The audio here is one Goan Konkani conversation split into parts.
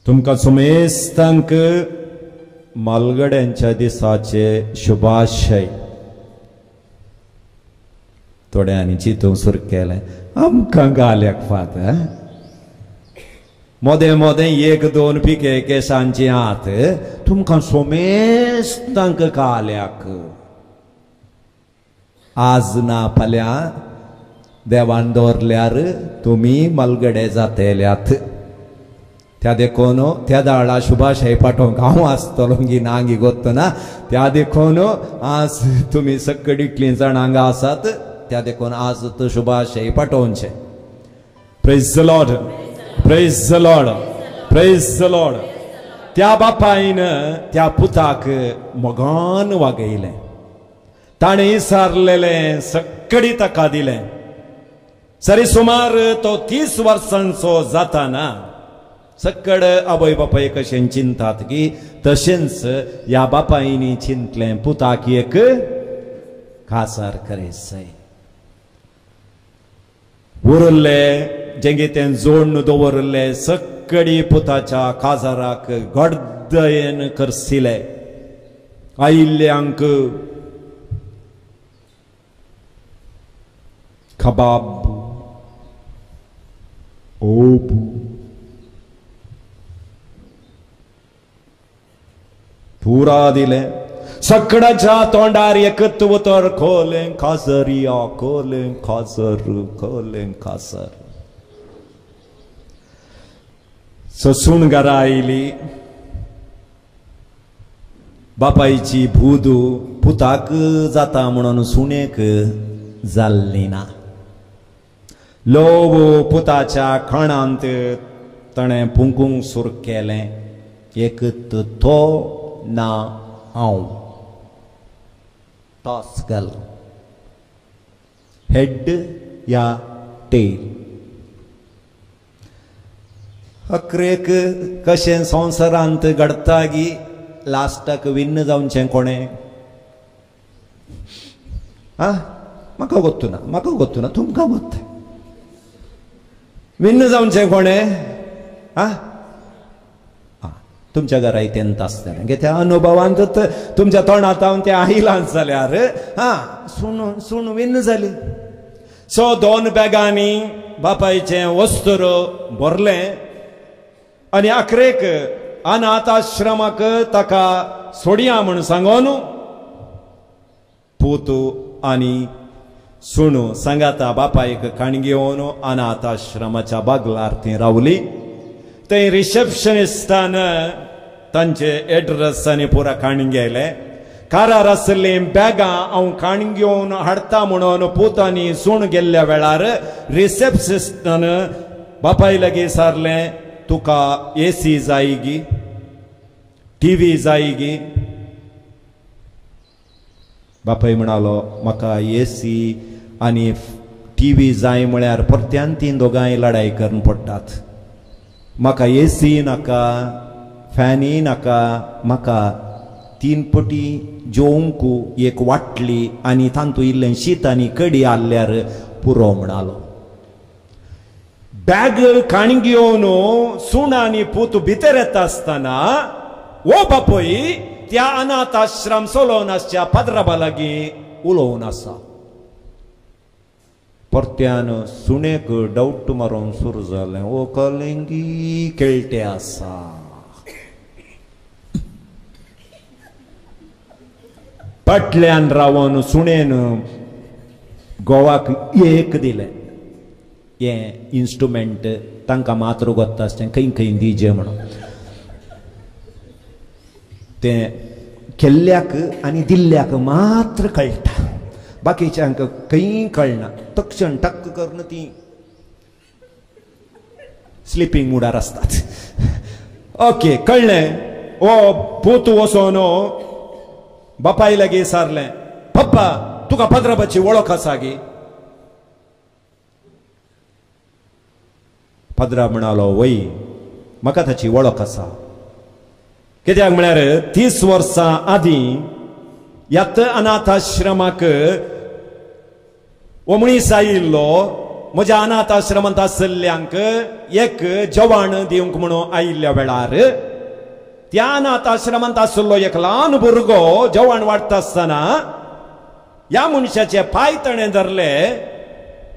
तुमकां सुमेस्तांक मालगड्यांच्या दिसाचे शुभाशय. थोड्यांनी चिंतूंक सुरू केलें आमकां घाल्याक फात मोदें मोदें एक दोन पिके केसांची हात तुमकां सोमेस्तांक काल्याक. आज ना फाल्यां देवान दवरल्यार तुमी मालगडे जातेल्यात. त्या देखून त्या दाळा शुभाशय पाठोवंक हांव आसतलो गी ना गी गोत्तना. त्या देखून आज तुमी सगळीं इतलीं जाणां हांगा आसात, त्या देखून आज तो शुभाशय पाठोवचें. Praise the Lord, praise the Lord, praise the Lord. त्या बापायन त्या पुताक मोगान वागयलें, ताणें विसारलेलें सगळीं ताका दिलें. सरी सुमार तो 30 वर्सांचो जाताना सकड आवय बापाय कशें चिंतात की तशेंच ह्या बापायनी चिंतलें पुताक एक कासार करयसय. उरल्ले जेंगे तें जोडून दवरले सगळी पुताच्या काजाराक गडदयेन करसिले. आयिल्ल्यांक कबाब ओबू पुरा दिलें. सगळ्याच्या तोंडार एकच उतर खोलें काजरिया, खोलें काजर, खोलें काजर. ससून घरा आयली, बापायची भूद पुताक जाता म्हणून सुणेक जाल्ली ना. लोव पुताच्या खणांत ताणें पुंकूंक सुरू केलें. एक तो ना हांव टॉस घाल, हेड या टेल. अकरेक कशें संवसारांत घडटा गी लास्टाक विन्न जावचें कोणें? आं, म्हाका गोत्तू ना, म्हाका गोत्तू ना, तुमकां गोत्ता. विन्न जावचें कोणें? आं, तुमच्या घरा तेंत आसतलें गे त्या अनुभवांत तुमच्या तोंडांत हांव तें आयलां जाल्यार आं सून सून विन्न जाली. सो 2 बॅगांनी बापायचें वस्त्र भरलें आनी अकरेक अनाथ आश्रमाक ताका सोडया म्हूण सांगून पूत आनी सुणू सांगाता बापायक काण घेवन अनाथ आश्रमाच्या बागलार ती रावली. थंय रिसेप्शनिस्टान तांचे एड्रेस आनी पुरा काण गेले. कारार आशिल्लीं बॅगां हांव काण घेवन हाडटा म्हणून पूत आनी सूण गेल्ल्या वेळार रिसेप्शनिस्टान बापाय लागीं सारलें, तुका एसी जायगी, टीव्ही जायगी? बापाय म्हणालो, म्हाका एसी आनी टीव्ही जाय म्हळ्यार परत्यान तीं दोगांय लडाय करून पडटात. म्हाका एसी नाका, फॅनूय नाका, म्हाका 3 पटी जेवंक एक वाटली आनी तातूंत इल्लें शीत आनी कडी आहल्यार पुरो म्हणालो. बॅग काण घेवन सूण आनी पूत भितर येता आसतना ओ बापूय त्या अनाथ आश्रम चलोवन आसच्या पाद्राबा लागीं उलोवन आसा. परत्यान सुणेक डावट मारून सुरू जालें, ओ कलिंगी खेळटे आसा. फाटल्यान रावन सुणेन गोवाक एक दिलें. हें इन्स्ट्रुमेंट तांकां मात्र गोत्ता आसचें खंय खंय दिजे म्हणून तें केल्ल्याक आनी दिल्ल्याक मात्र कळटा, बाकीच्यांक खंय कळना. तक्षण टक्क करून ती स्लिपींग मुडार आसतात. ओके, कळ्ळें. ओ पूत वचोन बापाय लागीं सारलें, पप्पा तुका पाद्राबाची वळख आसा गी? पाद्रा म्हणालो, वय म्हाका ताची वळख आसा. कित्याक म्हळ्यार 30 वर्सां आदीं ह्याच अनाथ आश्रमाक हो मनीस आयिल्लो. म्हज्या अनाथ आश्रमांत आशिल्ल्यांक एक जेवण दिवंक म्हणून आयिल्ल्या वेळार त्या अनाथ आश्रमांत आशिल्लो एक ल्हान भुरगो जेवण वाडटा आसतना ह्या मनशाचे पांय ताणें धरले.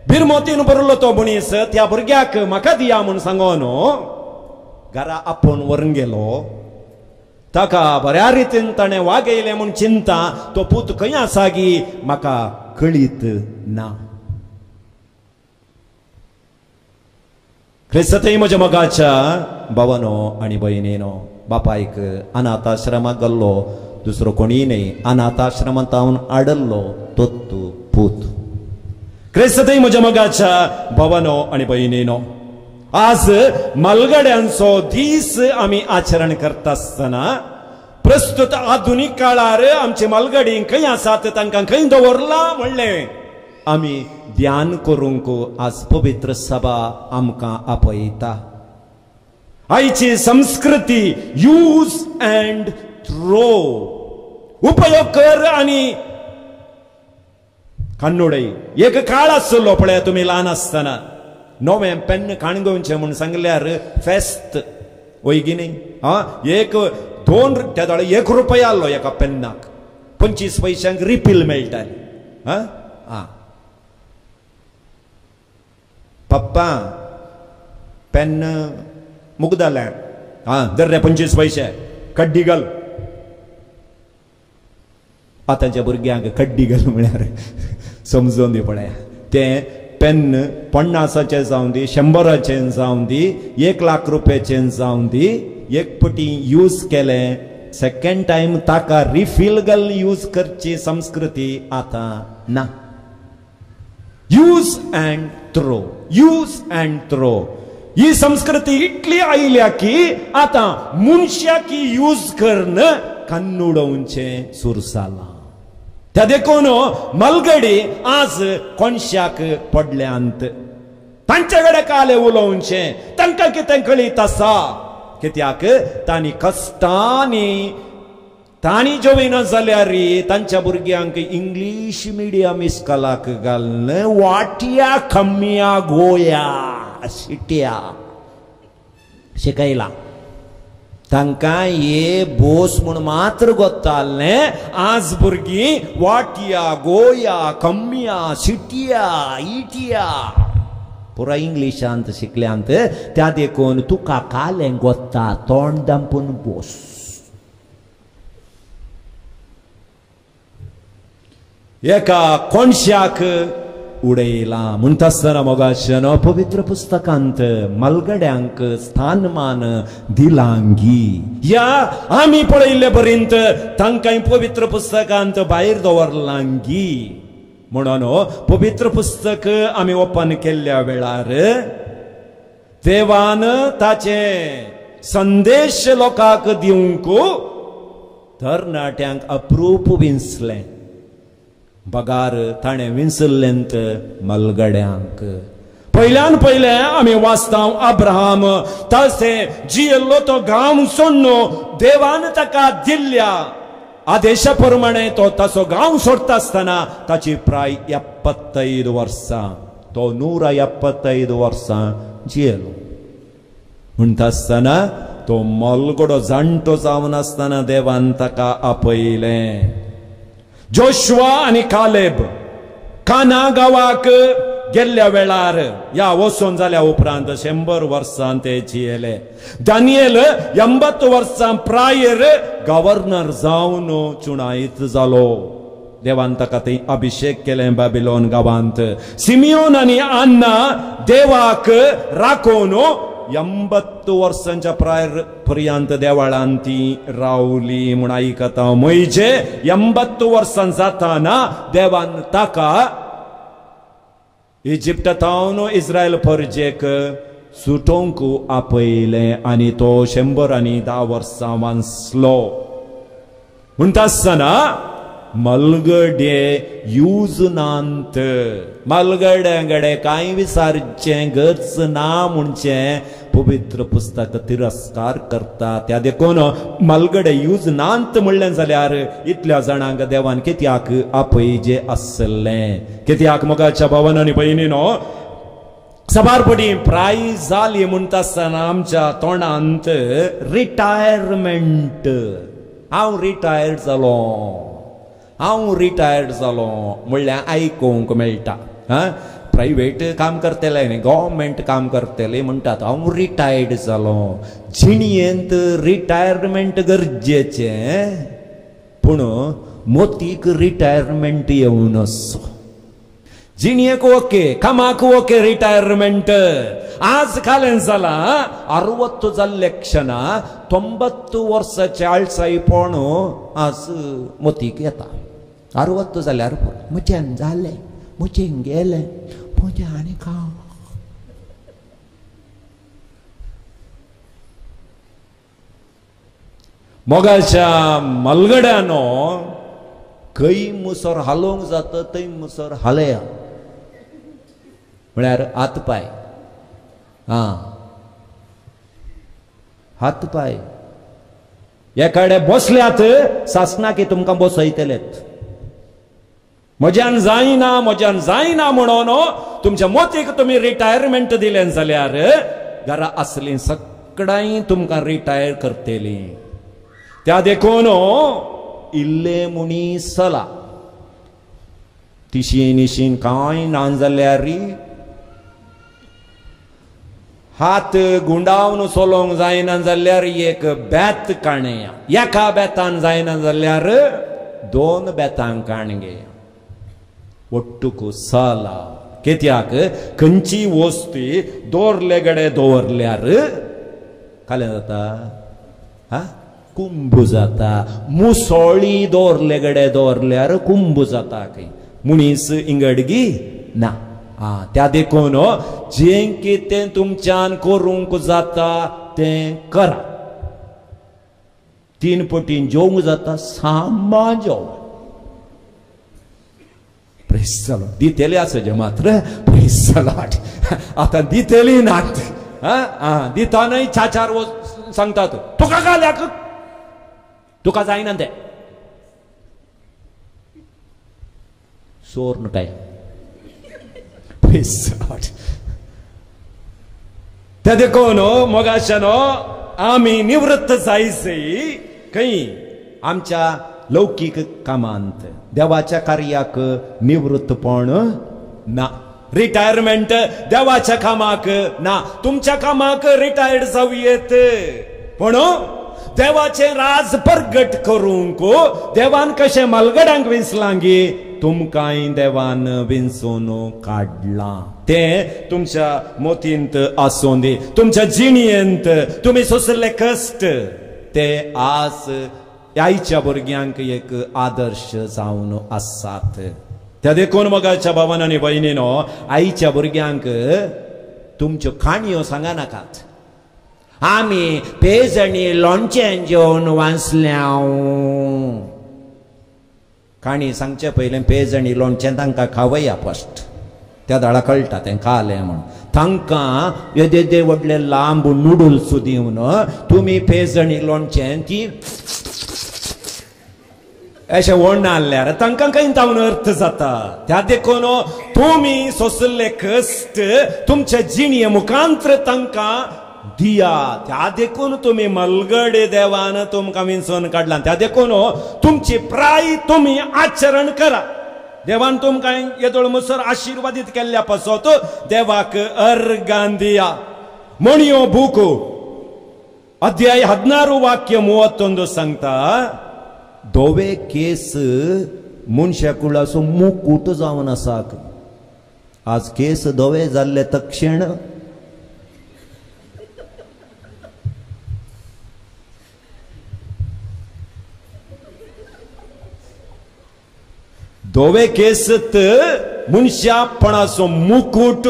बिरमोतीन भरलो तो मनीस त्या भुरग्याक म्हाका दिया म्हूण सांगून घरा आपोवन व्हरून गेलो. ताका बऱ्या रितीन ताणें वागयलें म्हूण चिंता तो पूत खंय आसा गी म्हाका कळीत ना. क्रिस्तय म्हज्या मोगाच्या भावानो आनी भयणीनो, बापायक अनाथ आश्रमाक गेल्लो दुसरो कोणीय न्हय, अनाथ आश्रमांत हांव आडल्लो तोत्तू पूत. क्रिस्तय म्हज्या मोगाच्या भावानो आनी भयणीनो, आज मालगड्यांचो दीस आमी आचरण करता आसतना प्रस्तुत आधुनीक काळार आमचे मालगडी खंय आसात, तांकां खंय दवरलां म्हणलें आमी ध्यान करूंक आज पवित्र सभा आमकां आपयता. आयची संस्कृती यूज अँड थ्रो, उपयोग कर आनी कान्नुडय. एक काळ आसलो पळय तुमी ल्हान आसतना नवें पेन्न काणगोवचें म्हूण सांगल्यार फेस्त वय गी न्ही. आं, एक दोन त्या दोळे 1 रुपया आसलो एका पेन्नाक, 25 पयशांक रिपील मेळटाली. आं आं, पप्पा पेन्न मुगदालें, आं धर रे 25 पयशे कड्डी घाल. आतांच्या भुरग्यांक कड्डी घाल म्हळ्यार समजून दी पळया, तें पेन्न 50 जावं दी, 100 जावं दी, 1 लाख रुपयाचें जावं दी, एक पटी यूज केलें सेकेंड टायम ताका रिफील घाल यूज करची संस्कृती आतां ना. Use and throw, use and throw ही संस्कृती इतली आयल्या की आतां मनशाक यूज करून कन्नुडोवचें सुरू जालां. त्या देखून मलगडी आज कोणशाक पडल्यांत, तांचे कडेन काले उलोवचें, तांकां कितें कळीत आसा, कित्याक तांणी कश्टांनी तांणी जेवना जाल्यार तांच्या भुरग्यांक इंग्लीश मिडियम इस्कॉलाक घालून वाट्या कम्या गोया शिट्या शिकयला. तांकां हे बोस म्हूण मात्र गोत्तालें. आज भुरगीं वाट्या गोया कम्या सिटिया इटिया पुराय इंग्लिशांत शिकल्यांत. त्या देखून तुका कालें गोत्ता तोंड दांपून बोस. एका कोणशाक उडयला म्हणटा आसतना मोगाच्यानो पवित्र पुस्तकांत मलगड्यांक स्थानमान दिलांगी. ह्या आमी पळयल्ले पर्यंत तांकां पवित्र पुस्तकांत भायर दवरलांगी. म्हणून पवित्र पुस्तक आमी ओपन केल्ल्या वेळार देवान ताचे संदेश लोकांक दिवंक तरणाट्यांक अप्रूप विंचलें, बगार ताणें विंचल्लेंत मलगड्यांक. पयल्यान पयलें आमी वाचता अब्राहम तशें जियेल्लो तो गांव सोडून देवान ताका दिल्ल्या आदेशा प्रमाणे तो ताचो गांव सोडटा आसतना ताची प्राय 75 वर्सां, तो 175 वर्सां जियेलो. म्हणटा आसतना तो मलगडो जाणटो जावन आसतना देवान ताका आपयलें. जोशुआ आनी कालेब काना गांवाक गेल्ल्या वेळार ह्या वचून जाल्या उपरांत 100 वर्सां ते जियेले. दानियल 80 वर्सां प्रायर गव्हर्नर जावन चुणायत जालो. देवान ताका थंय अभिशेक केलें बाबिलोन गांवांत. सिमियोन आनी अन्ना देवाक राखोवन 80 वर्सांच्या प्रायर पर्यंत देवळांत ती रावली म्हूण आयकता. म्हणजे 80 वर्सां जाताना देवान ताका इजिप्तांतल्यान इस्रायल परजेक सुटोवंक आपयलें आनी तो 110 वर्सां वांचलो. म्हणटा आसतना मलगडे यूज नात, मलगड्यां कडेन कांय विचारचें गरज ना म्हणचें पवित्र पुस्तक तिरस्कार करता. त्या देखून मलगडे यूज नात म्हणलें जाल्यार इतल्या जाणांक देवान कित्याक आपयजे आसलें? कित्याक मोगाच्या भावान आनी भयणीनो सबारपटी प्राय जाली म्हणटा आसतना आमच्या तोंडांत रिटायरमेंट, हांव रिटायर्ड जालो, हांव रिटायर्ड जालो म्हणल्यार आयकूंक मेळटा. हा, प्रायवेट काम करतले न्ही, गव्हर्मेंट काम करतले म्हणटात हांव रिटायर्ड जालो. जिणयेंत रिटायरमेंट गरजेचें, पूण मोतीक रिटायरमेंट येवन असो. जिणयेक ओके, कामाक ओके रिटायरमेंट. आज कालें जालां 60 जाल्ले क्षणा 90 वर्साचे आळसायपण आज मोतीक येता. 60 जाल्यार म्हज्यान जालें, म्हजें गेलें, म्हजें आनी काम. मोगाच्या मलगड्यानो खंय मुसर हालोवंक जाता थंय मुसर हालया, म्हळ्यार हात पांय. आं, हात पांय एकाडे बसल्यात सासना की तुमकां बसयतलेत. म्हज्यान जायना, म्हज्यान जायना म्हणून तुमच्या मोतीक तुमी रिटायरमेंट दिलें जाल्यार घरा आसलीं सगळ्यांय तुमकां रिटायर करतलीं. त्या देखून इल्ले मुणी सला तिशीन इशीन कांय ना जाल्यार हात गुंडावन चलोवंक जायना जाल्यार एक बेत काणया, एका बेतान जायना जाल्यार 2 बेतांक काणगे, ಒಟ್ಟುಕು ಸಾಲ. कित्याक खंयची वस्तू दवरले गडे दवरल्यार कालें जाता, हा कुंभ जाता. मुसोळी दवरले गडे दवरल्यार कुंभ जाता. खंय मनीस इंगडगी ना. आं, त्या देखून जें कितें तुमच्यान करूंक जाता तें करा. 3 पटीन जेवंक जाता, सामा जेव. दितली आसा जे मात्र प्रेस लॉर्ड. आतां दितली नात. दिता न्हय 4-4 सांगतात तुका घाल्याक, तुका जायना तें सोर काय. Press Lord. ते देखून मोगाशानो आमी निवृत्त जायचे खंय आमच्या लौकीक कामांत, देवाच्या कार्याक निवृत्तपण ना, रिटायरमेंट देवाच्या कामाक ना. तुमच्या कामाक रिटायर्ड जावं येत, पूण देवाचें राज प्रगट करूंक देवान कशें मालगड्यांक विंचलां तुमकांय देवान विंचून काडलां. तें तुमच्या मोतींत आसूं दी, तुमच्या जिणयेंत तुमी सोंसले कश्ट ते आज आयच्या भुरग्यांक एक आदर्श जावन आसात. त्या देखून मोगाच्या भावान आनी भयणीनो, आयच्या भुरग्यांक तुमच्यो काणयो सांगा नाकात. आमी पेज आनी लोणचें जेवन वाचल्याव. काणी सांगचे पयलें पेज आनी लोणचें तांकां खावया फस्ट. त्या दाळा कळटा तें खालें म्हूण. तांकां येदे येदे व्हडले लांब नुडल्स दिवन तुमी पेज आनी लोणचें ती अशें ओडना आहल्यार तांकां खंय तावन अर्थ जाता. त्या देखून तुमी सोंसले कश्ट तुमच्या जिणये मुखांत्र तांकां दिया. त्या देखून तुमी मलगडे देवान तुमकां विंचून काडला. त्या देखून तुमची प्राय तुमी आचरण करा. देवान तुमकां येदोळ मुसर आशिर्वादीत केल्ल्या पासत देवाक अर्गान दिया. म्हणयो बूक अध्याय 16 वाक्य 31 सांगता, धवे केस मनशा कुळाचो मुकूट जावन आसा. आज केस धवे जाल्ले तक्षण धवे केस मनशापणाचो मुकूट.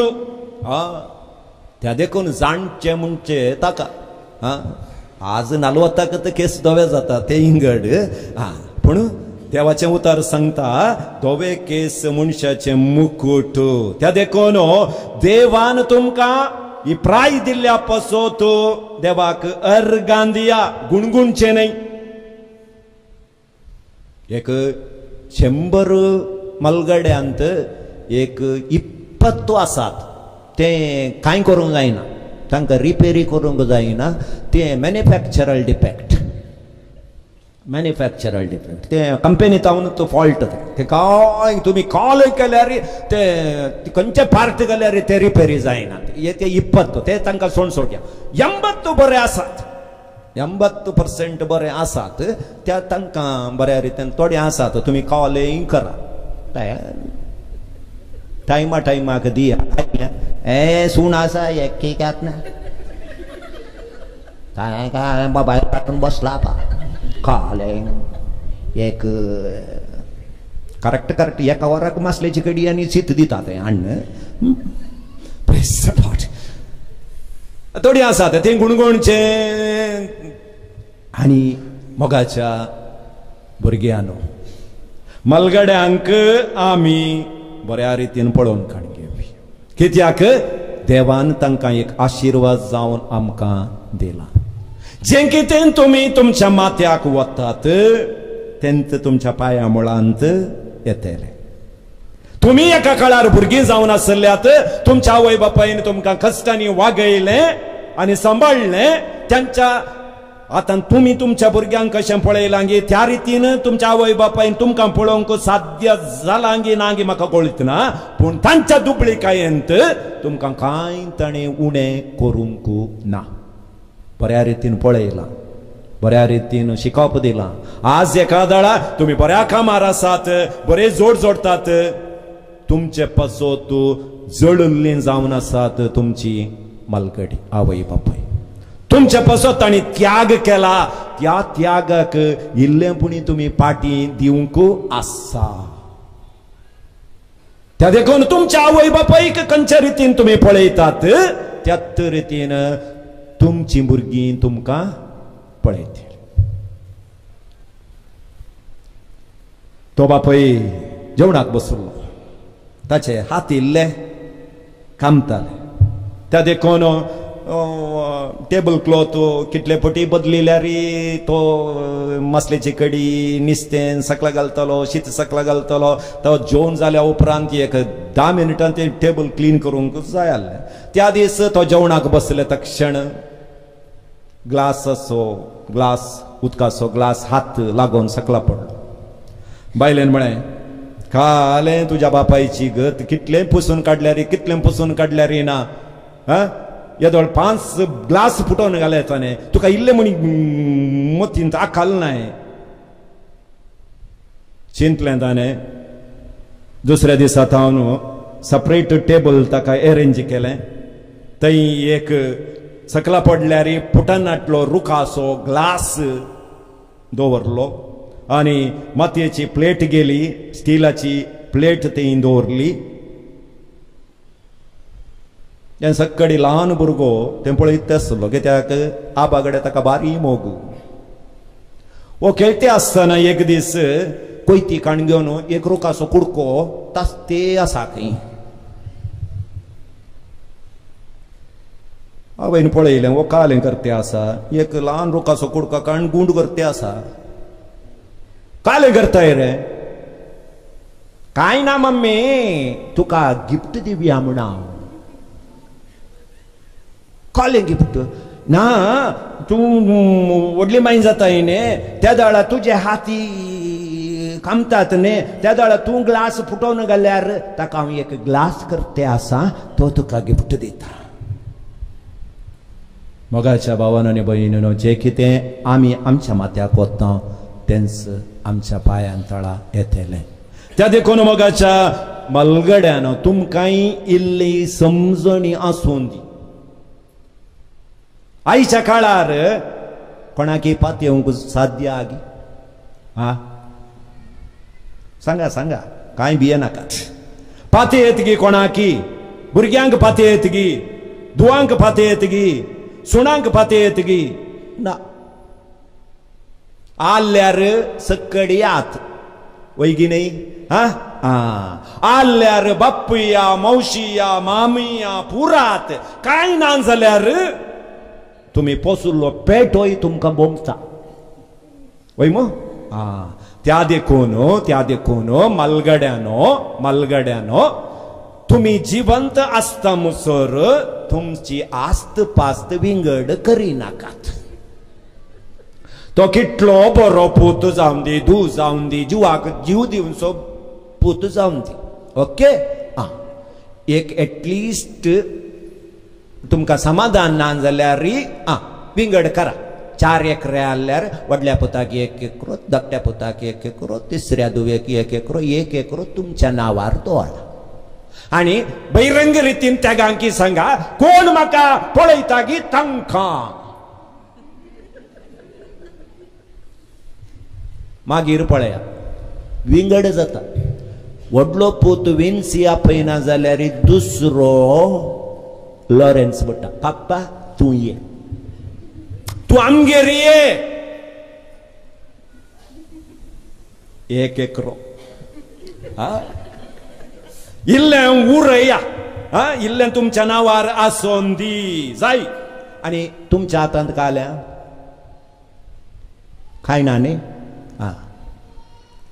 त्या देखून जाणचें म्हणचे ताका आज नालवताक तर केस धवे जाता ते इंगड. पूण देवाचें उतर सांगता धवे केस मनशाचें मुकूट. त्या देखून देवान तुमकां ही प्राय दिल्ल्या पासत देवाक अर्गान दिया, गुणगुणचें न्हय. एक 100 मलगड्यांत एक 20 आसात तें कांय करूंक जायना, तांकां रिपेरी करूंक जायना, तें मॅन्युफॅक्चरल डिफेक्ट, मॅन्युफॅक्चरल डिफेक्ट, तें कंपनी तावन तो फॉल्ट, तें कांय तुमी कॉल केल्यार तें खंयचे पार्ट केल्यार तें रिपेरी जायना. हे ते 20 ते तांकां सोड सोडया. 80 बरे आसात, 80% बरे आसात, त्या तांकां बऱ्या रितीन थोडे आसात तुमी कॉलय करा, टायमा टायमाक दिया. ए सूण आसा एक ना काय काय मोबायल काडून बसला काले एक करेक्ट करेक्ट एका वराक मासल्याची कडी आनी शीत दिता तें हाडून. थोडी आसात तें गुणगुणचें. आनी मोगाच्या भुरग्यांनो, मलगड्यांक आमी बऱ्या रितीन पळोवन काण घेवपी, कित्याक देवान तांकां एक आशिर्वाद जावन आमकां दिला. जें कितें तुमी तुमच्या माथ्याक वतात तेंच तुमच्या पांया मुळांत येतलें. तुमी एका काळार भुरगीं जावन आसल्यात, तुमच्या आवय बापायन तुमकां कश्टांनी वागयलें आनी सांबाळ्ळें, त्यांच्या आतां तुमी तुमच्या भुरग्यांक कशें पळयलां गी त्या रितीन तुमच्या आवय बापायन तुमकां पळोवंक साध्य जालां गी ना गी म्हाका कळत ना, पूण तांच्या दुबळीकायेंत तुमकां कांय ताणें उणें करूंक ना. बऱ्या रितीन पळयलां, बऱ्या रितीन शिकोवप दिलां. आज एका दळा तुमी बऱ्या कामार आसात, बरे जोड जोडटात, तुमचे पासत जळिल्लीं जावन आसात तुमची मालगडी आवय बापाय. तुमचे पासत तांणी त्याग केला, त्या त्यागाक इल्लें पुणी तुमी पाटी दिवंक आसा. त्या देखून तुमच्या आवय बापायक खंयच्या रितीन तुमी पळयतात त्याच रितीन तुमची भुरगीं तुमकां पळयतलीं. तो बापूय जेवणाक बसलो, ताचे हात इल्ले कामताले, त्या देखून टेबल क्लॉथ कितले पटी बदलिल्यार तो मासलेची कडी निस्तें सकला घालतलो, शीत सकला घालतलो. तो जेवण जाल्या उपरांत एक 10 मिनटां ते टेबल क्लीन करूंक जाय आसलें. त्या दीस तो जेवणाक बसले तक्षण ग्लासाचो ग्लास, उदकाचो ग्लास हात लागून सकला पडलो. बायलेन म्हळें, कालें तुज्या बापायची गत कितलें पुसून काडल्यार, कितलें पुसून काडल्यार ना, हा येदोळ 5 ग्लास फुटोवन घाले ताणें, तुका इल्लें म्हणी मतींत आकाल नाय. चिंतलें ताणें. दुसऱ्या दिसा तावन सपरेट टेबल ताका एरेंज केलें. थंय एक सकला पडल्यार फुटनाटलो रुखाचो ग्लास दवरलो आनी मातयेची प्लेट गेली, स्टिलाची प्लेट थंय दवरली. तें सक्कडी ल्हान भुरगो तें पळयत आसलो, कित्याक आबा कडेन ताका बारी मोग. वो खेळटे आसतना एक दीस कोयती काण घेवन एक रुखाचो कुडको तासते आसा खंय. आवयन पळयलें, वो कालें करते आसा, एक ल्हान रुखाचो कुडको काण गुंड करते आसा, कालें करताय रे? कांय ना मम्मी, तुका गिफ्ट दिवया म्हण हांव. कालें गिफ्ट? ना, तूं व्हडली माय जाताय न्ही, त्या वेळार तुजे हाती कामतात न्ही, त्या वेळार तूं ग्लास फुटोवन घाल्यार ताका हांव एक ग्लास करते आसा, तो तुका गिफ्ट दिता. मोगाच्या भावान आनी भयणीनो, जें कितें आमी आमच्या माथ्याक वता तेंच आमच्या पांयां तळा येतलें. त्या देखून मोगाच्या मलगड्यान तुमकांय इल्ली समजणी आसूं दी. आयच्या काळार कोणाकी पातयेवंक साध्य आगी? हा सांगा सांगा, कांय भियेनाकात. पातयेत गी कोणाकी? भुरग्यांक पातयेत गी? दुवांक पातयेत गी? सुणांक पातयेत गी? ना. आल्यार सक्कडी आत वैगी न्ही? हा आल्यार बाप्पुया मावशिया मामिया पुरात कांय ना जाल्यार तुमी पोसुल्लो पेटोय तुमकां बोमता वय मो. त्या देखून, त्या देखून मालगड्यानो, मालगड्यानो तुमी जिवंत आसता मुसर तुमची आस्त पास्त विंगड करिनाकात. तो कितलो बरो पूत जावन दी, धूव जावन दी, जिवाक जीव दिवचो पूत जावन दी. ओके, आं, एक एटलिस्ट तुमकां समाधान ना जाल्यार आं विंगड करा. 4 एकरे आसल्यार व्हडल्या पुताक 1 एकरो, धाकट्या पुताक 1 एकरो, तिसऱ्या धुवेक 1 एकरो, 1 एकरो तुमच्या नांवार दवरा. आनी बहिरंग रितीन त्यागांकी सांगा, कोण म्हाका पळयता की तांकां. मागीर पळया विंगड जाता. व्हडलो पूत विन्सी आपयना जाल्यार दुसरो लॉरेन्स म्हणटा, पाप्पा तूं ये, तूं आमगेर ये. 1 एकरो इल्लें उरया, इल्लें तुमच्या नांवार आसोन दी जाय. आनी तुमच्या हातांत काल्या खायना न्ही. आं,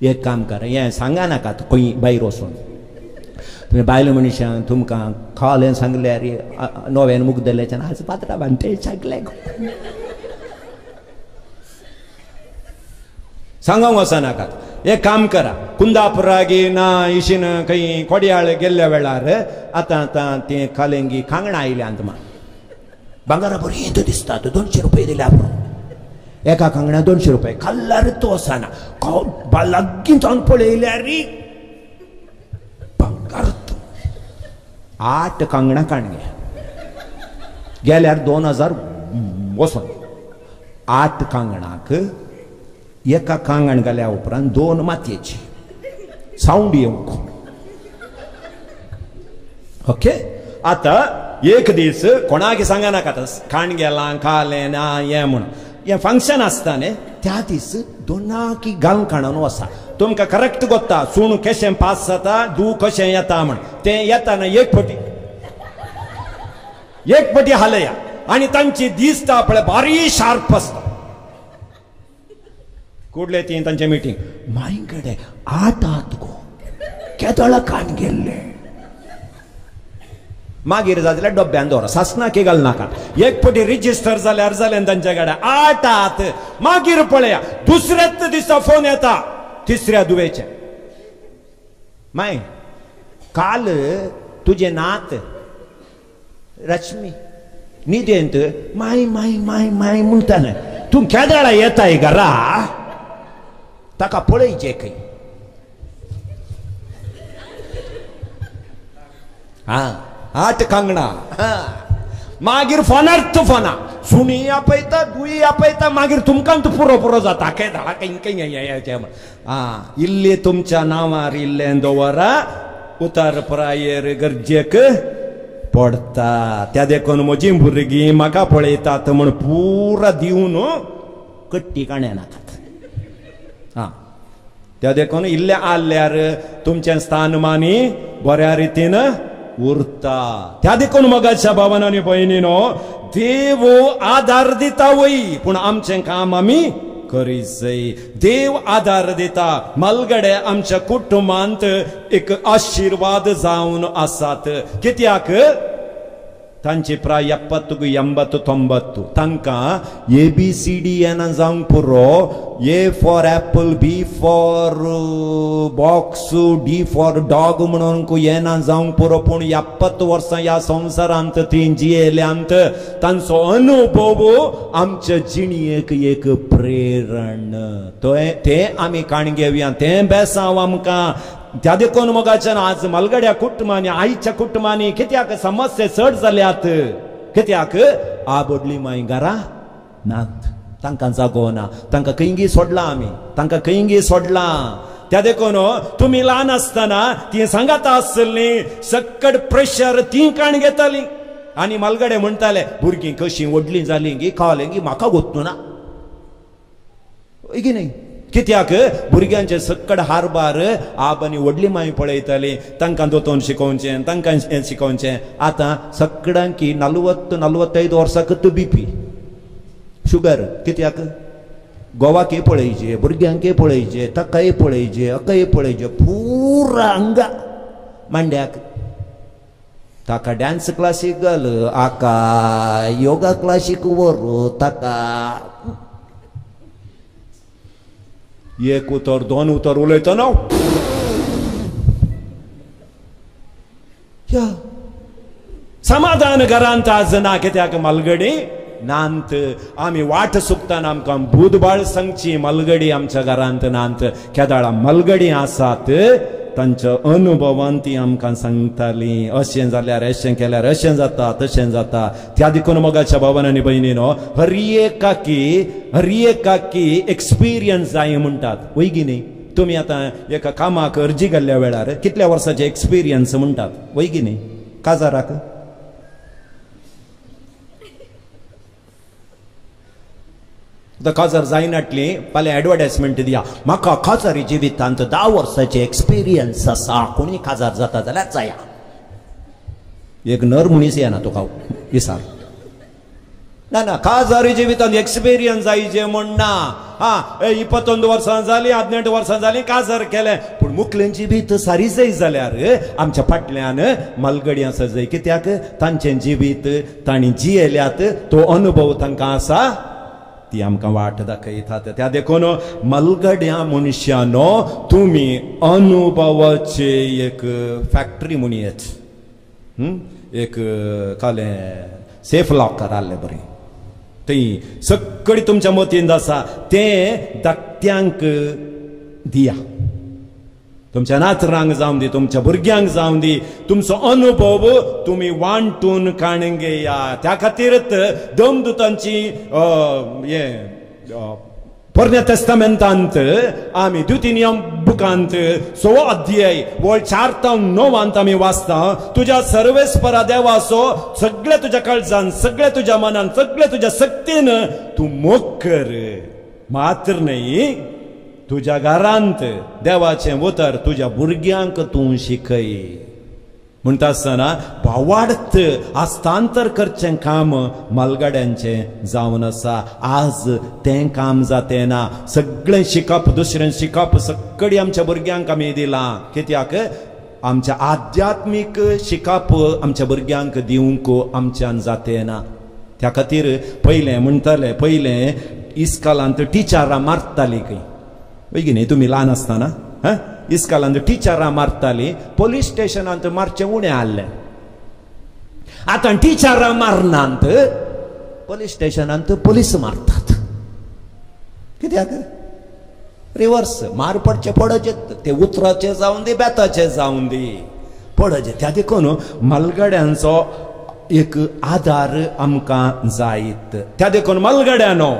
एक काम करा, हें सांगा नाका खंय भायर वचून. तुमी बायल मनशां तुमकां खालें सांगल्यार नव्यान मुगदल्याच्यान आज पात्रावान तें सांगलें सांगूंक वचनाकात. एक काम करा, कुंदापुरागी ना इशीन खंय कोडयाळ गेल्ल्या वेळार आतां आतां तें खालेंगी कांगणां आयल्यांत मा भांगरा बरी दिसता. 200 रुपये दिल्या पुरो, एका कांगणा 200 रुपये. खाल्ल्यार तो वचना, लागीं जावन पळयल्यार भांगर. 8 कांगणां काणगे गेल्यार 2000 वचोन. 8 कांगणाक एका कांगण घाल्या उपरांत 2 मातयेची सावंड येवंक. ओके, आतां एक दीस कोणाक सांगा नाका खाण गेलां खालें ना हें म्हूण. हें फंक्शन आसता न्ही त्या दीस दोनाकी घालून काडून वसा. तुमकां करेक्ट गोत्ता सूण कशें पास जाता, धूव कशें येता म्हण. तें येताना एक पटी हालया आनी तांची दिसता पळय बारी शार्प आसता. कुडले ती तांचे मिटींग माई कडे 8 हात गो केदळा कान गेल्ले. मागीर जाल्यार डब्यान दवर, सासनाकी घालनाका. एक पटी रिजिस्टर जाल्यार जालें तांच्या कडेन 8 हात. मागीर पळया दुसऱ्याच दिसा फोन येता तिसऱ्या दुवेचे, माय काल तुजें नात रश्मी न्हिदेंत माय माय माय माय म्हणटालें, तूं केदळा येताय घरा, ताका पळयचें खंय. आं, 8 कांगणां. मागीर फोनार फोना सुणी आपयता, दुई आपयता, मागीर तुमकां पुरो पुरो जाता. केदळा खंय खंय. आं, इल्लें तुमच्या नांवार इल्लें दवरा, उतार प्रायेर गरजेक पडटा. त्या देखून म्हजी भुरगीं म्हाका पळयतात म्हूण पुरा दिवन कट्टी काण्या नाकात. आं, त्या देखून इल्लें आल्यार तुमचें स्थानमानी बऱ्या रितीन उरता. त्या देखून मगाच्या भावान आनी भयणीनो, देव आदार दिता वय, पूण आमचें काम आमी करीजय. देव आदार दिता. मालगडे आमच्या कुटुंबांत एक आशिर्वाद जावन आसात. कित्याक तांची प्राय 70 80 90 तांकां ABCD येना जावंक पुरो. A for apple, B for box, D for dog म्हणून येना जावंक पुरो. पूण 70 वर्सां ह्या संवसारांत तीं जियेल्यांत. तांचो अनुभव आमच्या जिणेक एक प्रेरण. तें आमी काण घेवया, तें बेसांव आमकां. त्या देखून मोगाच्यान आज मालगड्या कुटुंबांनी, आईच्या कुटुंबांनी कित्याक समस्या चड जाल्यात. कित्याक आबडली माय घरा नात, तांकां जागो ना, तांकां खंयगी सोडलां आमी, तांकां खंयगी सोडलां. त्या देखून तुमी ल्हान आसतना ती सांगाता आसली, सक्कड प्रेशर ती काण घेताली. आनी मालगडे म्हणटाले, भुरगीं कशीं व्हडलीं जालीं गी खालें गी म्हाका गोत्तू ना की न्ही. कित्याक भुरग्यांचे सक्कड हारबार आब आनी व्हडली माय पळयताली, तांकां दोतोन शिकोवचें, तांकां हें शिकोवचें. आतां सगळ्यांकी 40 45 वर्सांकच बीपी शुगर. कित्याक गोवाकय पळयचे, भुरग्यांकय पळयचे, ताकाय पळयचे, अकाय पळयचे, पुरा अंगा मांड्याक. ताका डान्स क्लासीक घाल, आका योगा क्लासीक व्हर, ताका एक उतर दोन उतर उलयतना समाधान घरांत आज ना. कित्याक मालगडी नांत. आमी वाट सुकताना आमकां बुधबाळ सांगची मालगडी आमच्या घरांत नांत. केदाळा मालगडी आसात तांच्या अनुभवान ती आमकां सांगताली, अशें जाल्यार अशें केल्यार अशें जाता तशें जाता. त्या देखून मोगाच्या भावान आनी भयणीनो, हर एकाकी एक्सपिरियन्स जाय म्हणटात वय न्ही. तुमी आतां एका कामाक अर्जी घाल्ल्या वेळार कितल्या वर्साचे एक्सपिरियन्स म्हणटात वय न्ही. काजाराक आतां काजार जायनाटली फाल्यां एडवर्टायजमेंट दिया, म्हाका काजारी जिवितांत 10 वर्साचे एक्सपिरियन्स आसा, कोणी काजार जाता जाल्यार जाया. एक नर मनीस येना तुका विसार. ना ना, काजारी जिवितांत एक्सपिरियन्स जायचे म्हण ना. हा 21 वर्सां जालीं, 18 वर्सां जालीं काजार केलें, पूण मुखलें जिवीत सारी जाय जाल्यार आमच्या फाटल्यान मालगडी आसा जाय. कित्याक तांचें जिवीत तांणी जियेल्यात, तो अनुभव तांकां आसा, ती आमकां वाट दाखयतात. त्या देखून मलगड्या मनशानो तुमी अनुभवाचे एक फॅक्टरी म्हणयेत, एक कालें सेफ लॉकर आहलें बरें, थंय सगळी तुमच्या मतींत आसा तें धाकट्यांक दिया. तुमच्या नातरांक जावं दी, तुमच्या भुरग्यांक जावं दी, तुमचो अनुभव तुमी वांटून काडून घेया. त्या खातीरच दमदुतांची हें पोरण्या तेस्तामेंतांत आमी द्वितीय बुकांत 6 अध्याय वळ 4 ते 9 आमी वाचता, तुज्या सर्वेस्परा देवाचो सगळ्या तुज्या काळजान, सगळ्या तुज्या मनान, सगळ्या तुज्या शक्तीन तूं मोग कर. मात्र न्हय तुज्या घरांत देवाचें उतर तुज्या भुरग्यांक तूं शिकय. म्हणटा आसतना भावार्थ हस्तांतर करचें काम मालगाड्यांचें जावन आसा. आज तें काम जातें ना. सगळें शिकप, दुसरें शिकप सगळीं आमच्या भुरग्यांक आमी दिलां. कित्याक आमच्या आध्यात्मीक शिकप आमच्या भुरग्यांक दिवंक आमच्यान जातें ना. त्या खातीर पयलें म्हणटाले, पयलें इस्कालांत टिचरां मारताली खंय, वय न्ही तुमी ल्हान आसतना हां, इस्कालांत टिचरां मारताली, पोलीस स्टेशनांत मारचें उणें आहलें. आतां टिचरां मारनात, पोलीस स्टेशनांत पोलीस मारतात. कित्याक रिवर्स मार पडचे पडचे, ते उतराचे जावन दी, बेताचे जावन दी, पडचे. त्या देखून मालगड्यांचो एक आदार आमकां जायत. त्या देखून मालगड्यांनो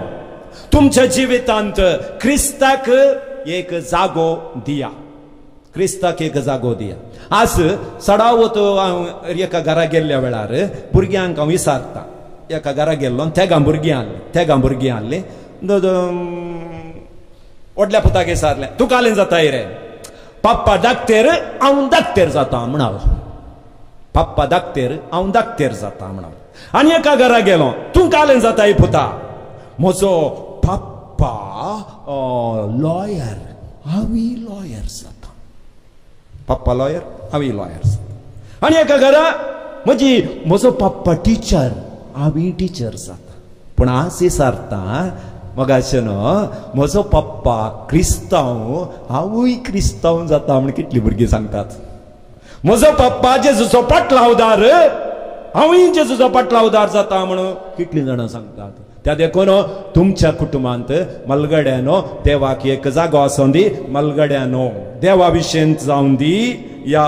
तुमच्या जिवितांत क्रिस्ताक एक जागो दिया, क्रिस्ताक एक जागो दिया. आज सडावत हांव एका घरा गेल्ल्या वेळार भुरग्यांक हांव विचारता. एका घरा गेल्लो, तेगां भुरगीं आहलीं, तेगां भुरगीं आहलीं. व्हडल्या पुताक विचारलें, तूं कालें जाताय रे? पप्पा धाकटेर, हांव धाकटेर जाता म्हणालो. पप्पा धाकटेर, हांव धाकटेर जाता म्हणालो. आनी एका घरा गेलो, तूं कालें जाताय पुता? म्हजो पप्पा लॉयर, हांवूय लॉयर जाता. पप्पा लॉयर, हांवूय लॉयर जाता. आनी एका घरा म्हजी म्हजो पप्पा टिचर, हांवूय टिचर जाता. पूण आज विचारता मगाशे न्हू, म्हजो पप्पा क्रिस्तांव, हांवूय क्रिस्तांव जाता म्हण कितलीं भुरगीं सांगतात. म्हजो पप्पा जेजूचो पाटलावदार, हांवूय जेजूचो पाटलावदार जाता म्हणून कितलीं जाणां सांगतात. त्या देखून तुमच्या कुटुंबांत मलगड्यानो देवाक एक जागो आसूं दी, मलगड्यानो देवा विशयन जावन दी या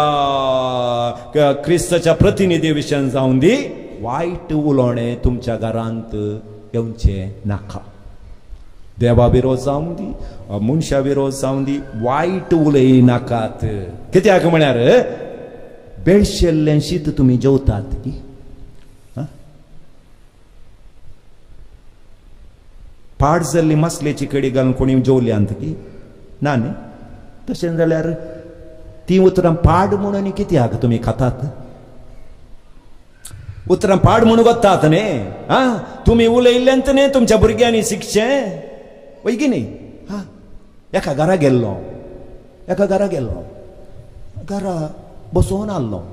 क्रिस्ताच्या प्रतिनिधी विशयन जावन दी, वायट उलोवणें तुमच्या घरांत येवचें नाका. देवा विरोध जावन दी, मनशा विरोध जावन दी, वायट उलय नाकात. कित्याक म्हळ्यार बेळशेल्लें शीत तुमी जेवतात की पाड जाल्ली मासलेची कडी घालून कोणी जेवल्यांत की ना न्ही? तशें जाल्यार ती उतरां पाड म्हणून कित्याक तुमी खातात? उतरां पाड म्हणून वतात न्ही. आं, तुमी उलयल्ल्यांत न्ही तुमच्या भुरग्यांनी शिकचें, वय की न्ही? हां, एका घरा गेल्लो, एका घरा गेल्लो, घरा बसोवन आहलो.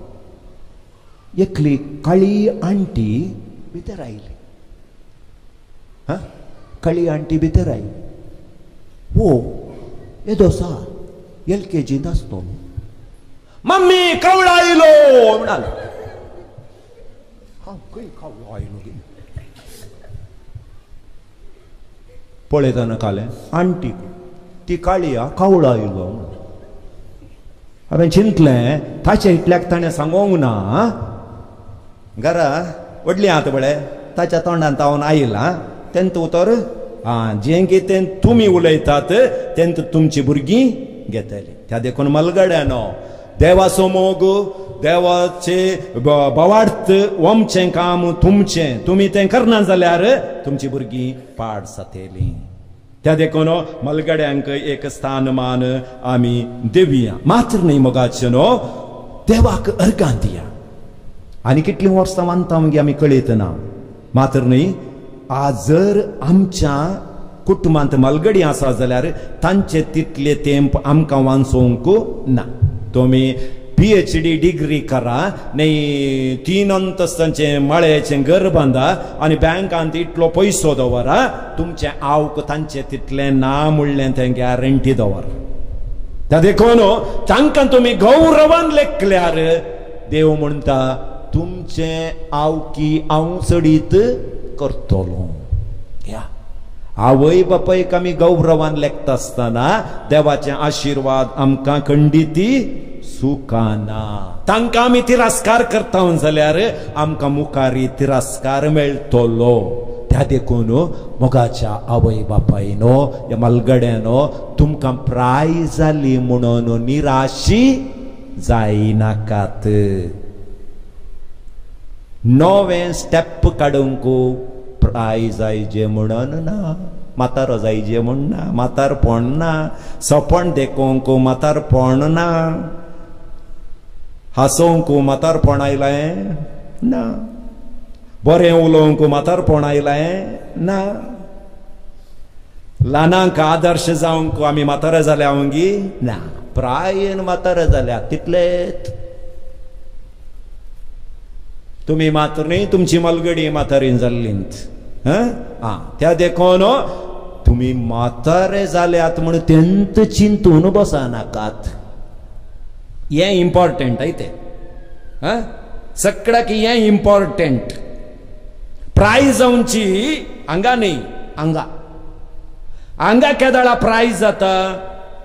एकली काळी आंटी भितर आयली. हा, काळी आंटी भितर आयली. हो येदोसा एल के जींत आसतो. मम्मी कावळो आयलो म्हणालो. हांव खंय कावळो आयलो पळयतना कालें आंटी ती काळी कावळो आयलो. हांवें चिंतलें ताचे इतल्याक ताणें सांगोंक ना. घरा व्हडली आतां पळय ताच्या तोंडान तावन आयला तेंत उतर आं जें कितें तुमी उलयतात तेंत तुमची भुरगीं घेतली. त्या देखून मलगड्यानो देवाचो मोग देवाचे बवार्थ वमचें काम तुमचें, तुमी तें करना जाल्यार तुमची भुरगीं पाड जातलीं. त्या देखून मलगड्यांक एक स्थानमान आमी दिवया. मात्र न्हय मोगाचें न्हू देवाक अर्गां दिया. आनी कितलीं वर्सां मानता मागीर आमी कळयतना. मात्र न्हय आज जर आमच्या कुटुंबांत मलगडी आसा जाल्यार तांचे तितले तेंप आमकां वाचोवंक ना. तुमी PhD degree करा न्ही 3 अंतस्तांचें माळ्याचें घर बांदा आनी बँकांत इतलो पयसो दवरा, तुमचें आवक तांचें तितलें ना म्हणलें तें गॅरंटी दवर. त्या देखून तांकां तुमी गौरवान लेखल्यार देव म्हणटा तुमचें आवकी हांव चडीत करतलो. या आवय बापायक आमी गौरवान लेखता आसतना देवाचे आशिर्वाद आमकां खंडिती सुखाना. तांकां आमी तिरस्कार करता जाल्यार आमकां मुखारी तिरस्कार मेळटलो. त्या देखून मोगाच्या आवय बापायनो ह्या मलगड्यानो तुमकां प्राय जाली म्हणून निराशी जायनाकात. नवें स्टेप काडूंक प्राय जायजे म्हणून ना, म्हातारो जायजे म्हूण ना, म्हातारपण ना, सपन देखोवंक म्हातारपण ना, हांसोवंक म्हातारपण आयलें ना, बरें उलोवंक म्हातारपण आयलें ना, ल्हानांक आदर्श जावंक आमी म्हातारे जाल्या वंगी ना, प्रायेन म्हातारे जाल्या तितलेच. तुमी मात्र न्ही तुमची मलगडी म्हातारीन जाल्लींत. आं त्या देखून तुमी म्हातारे जाल्यात म्हूण तेंत चिंतून बसनाकात. हें इम्पॉर्टंट I तें. आं सगळ्याक हें इम्पॉर्टंट. प्राय जावची हांगा न्ही, हांगा हांगा केदळा प्राय जाता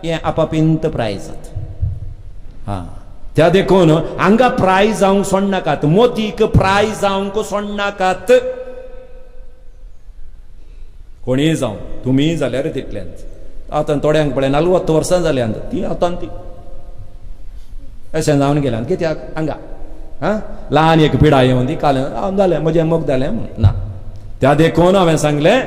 हें आपापींत प्राय जाता. आं त्या देखून हांगा प्राय जावंक सोडनाकात, मोतीक प्राय जावंक सोडनाकात. कोणीय जावं तुमीय जाल्यार तितल्यांत. आतां थोड्यांक पळय 40 वर्सां जाल्यांत ती आतां ती अशें जावन गेल्यान कित्याक हांगा आं ल्हान एक पिडा येवन ती काल जालें म्हजें मोग जालें म्हूण ना. त्या देखून हांवें सांगलें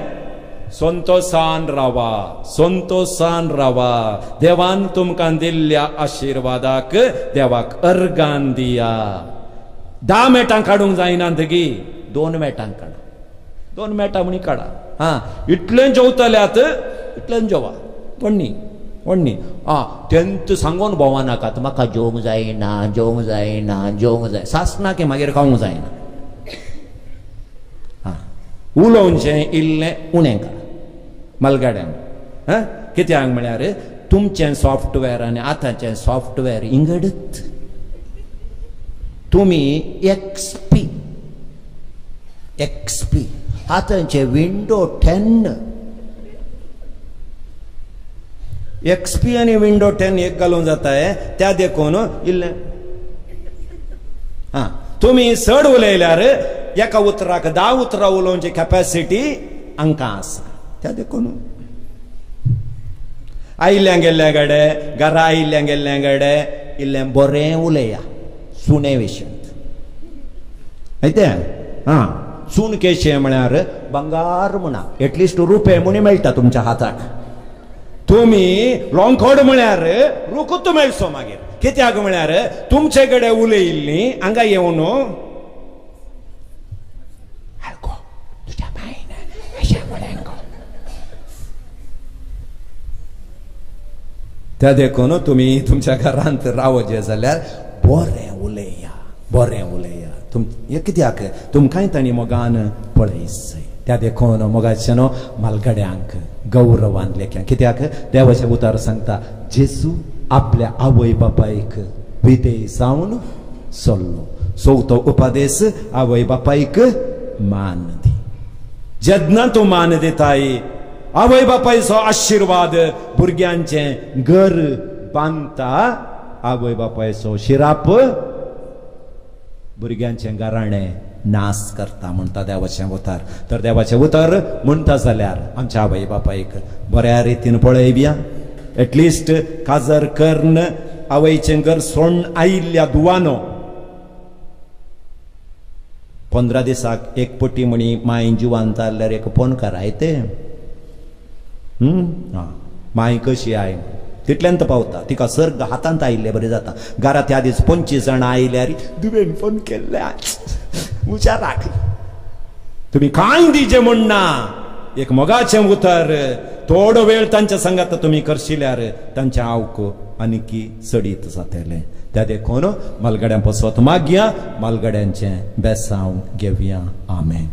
संतोसान रावा, संतोसान रावा. देवान तुमकां दिल्ल्या आशिर्वादाक देवाक अर्गान दिया. 10 मेटां काडूंक जायना तगी 2 मेटां काडा, 2 मेटां म्हणी काडा. आं इतलें जेवतल्यात इतलें जेवा, व्हडनी व्हडनी. आं तेंत सांगून भोंवनाकात म्हाका जेवंक जायना, जेवंक जायना, जेवंक जाय सासना की मागीर खावंक जायना. आं उलोवचें इल्लें उणें काडा मलगाड्यांक. हां कित्याक म्हळ्यार तुमचें सॉफ्टवेअर आनी आतांचें सॉफ्टवेअर इंगडत. तुमी XP XP आतांचें विंडो 10 XP आनी विंडो 10 एक घालून जाता. त्या देखून इल्लें आं तुमी चड उलयल्यार एका उतराक 10 उतरां उलोवची कॅपॅसिटी हांकां आसा. त्या देखून आयिल्ल्या गेल्ल्या कडेन घरा आयिल्ल्या गेल्ल्या कडेन इल्लें बरें उलया सुणे विशयांत. आयतें आं सून केशें म्हळ्यार बंगार म्हणा, एटलिस्ट रुपये म्हूण मेळटा तुमच्या हाताक. तुमी लोंखोड म्हळ्यार रुकूत मेळचो मागीर. कित्याक म्हळ्यार तुमचे कडेन उलयिल्ली हांगा येवन तुज्या मायन अशें म्हळें गो. त्या देखून तुमी तुमच्या घरांत रावचे जाल्यार बरें उलया, बरें उलया. तुम हे कित्याक तुमकांय तांणी मोगान पळयसय. त्या देखून मोगाचें न्हू म्हालगड्यांक गौरवान लेख्या. कित्याक देवाचें उतर सांगता जेजू आपल्या आवय बापायक विधेय जावन सोल्लो. चवथो उपदेश आवय बापायक मान दी. जेन्ना तूं मान दिताय आवय बापायचो आशिर्वाद भुरग्यांचें घर बांदता, आवय बापायचो शिराप भुरग्यांचें घराणें नाश करता म्हणटा देवाचें उतर. तर देवाचें उतर म्हणटा जाल्यार आमच्या आवय बापायक बऱ्या रितीन पळयया. एटलिस्ट काजर कर्ण आवयचें घर सोडून आयिल्ल्या दुवानो 15 दिसाक एक पटी म्हणी माय जिवान जाल्यार एक फोन करायते माय कशी I तितल्यान पावता. तिका सर्ग हातांत आयिल्ले बरें जाता. घरांत त्या दीस 25 जाणां आयल्यार दुवेन फोन केल्ले हुशाराक तुमी कांय दिजे म्हणना. एक मोगाचें उतर थोडो वेळ तांच्या संगात तुमी करशिल्यार तांचें आवक आनीकी चडीत जातलें. त्या देखून म्हालगड्यां पसत मागया, म्हालगड्यांचें बेसांव घेवया. आमेन.